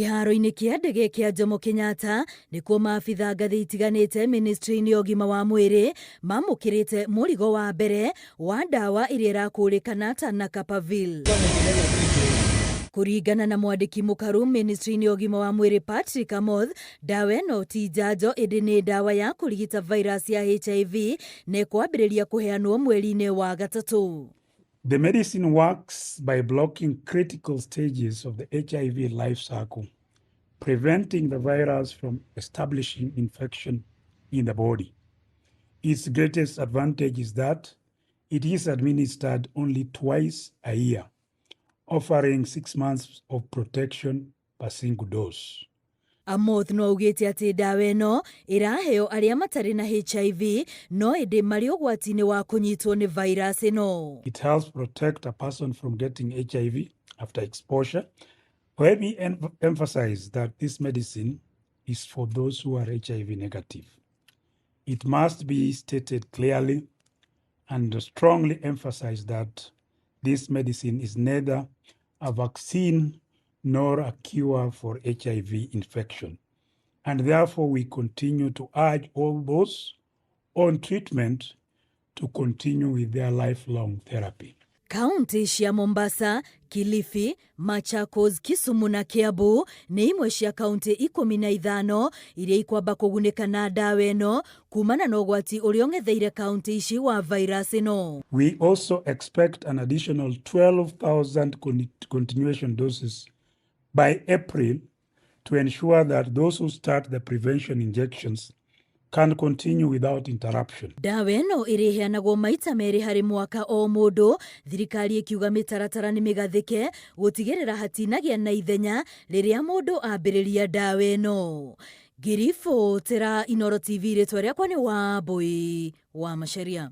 Kĩharo-inĩ kĩa ndege kĩa Jomo Kenyatta nĩkuo maabitha ngathĩ itiganĩte ministry-inĩ ya ũgima wa mwĩrĩ mamũkĩrĩte mũrigo wa mbere wa ndawa ĩrĩa ĩrakũrĩkana ta Nacapavir. Kũringana na mwandĩki mũkaru ministry-inĩ ya ũgima wa mwĩrĩ Patrick Amoth, ndawa ĩno ti njanjo ĩndĩ nĩ ndawa ya kũrigita virus ya HIV na ĩkwambĩrĩria kũheanwo mweri-inĩ wa gatatũ. The medicine works by blocking critical stages of the HIV life cycle, preventing the virus from establishing infection in the body. Its greatest advantage is that it is administered only twice a year, offering 6 months of protection per single dose. Amoth no augĩte atĩ ndawa ĩno ĩraheo arĩa matarĩ na HIV no ĩndĩ marĩ ũgwati-inĩ wa kũnyitwo nĩ virus ĩno. It helps protect a person from getting HIV after exposure. Let me emphasize that this medicine is for those who are HIV negative. It must be stated clearly and strongly emphasized that this medicine is neither a vaccine nor a cure for HIV infection. And therefore, we continue to urge all those on treatment to continue with their lifelong therapy. Kaunti cia Mombasa, Kilifi, Machakos, Kisumu na Kiambu nĩ imwe cia kaunti 15 iria ikwamba kũgunĩka na ndawa ĩno kumana na ũgwati ũrĩa ũng'etheire kaunti ici wa virus ĩno. We also expect an additional 12,000 continuation doses by April to ensure that those who start the prevention injections can continue without interruption. Ndawa ĩno ĩrĩheanagwo maita merĩ harĩ mwaka o mũndũ, thirikari ĩkiuga mĩtaratara nĩ mĩgathĩke gũtigĩrĩra hatinagĩa na ithenya rĩrĩa mũndũ ambĩrĩria ndawa ĩno. Ngĩribotera Inooro TV, rĩtwa rĩakwa nĩ Wambui wa Macharia.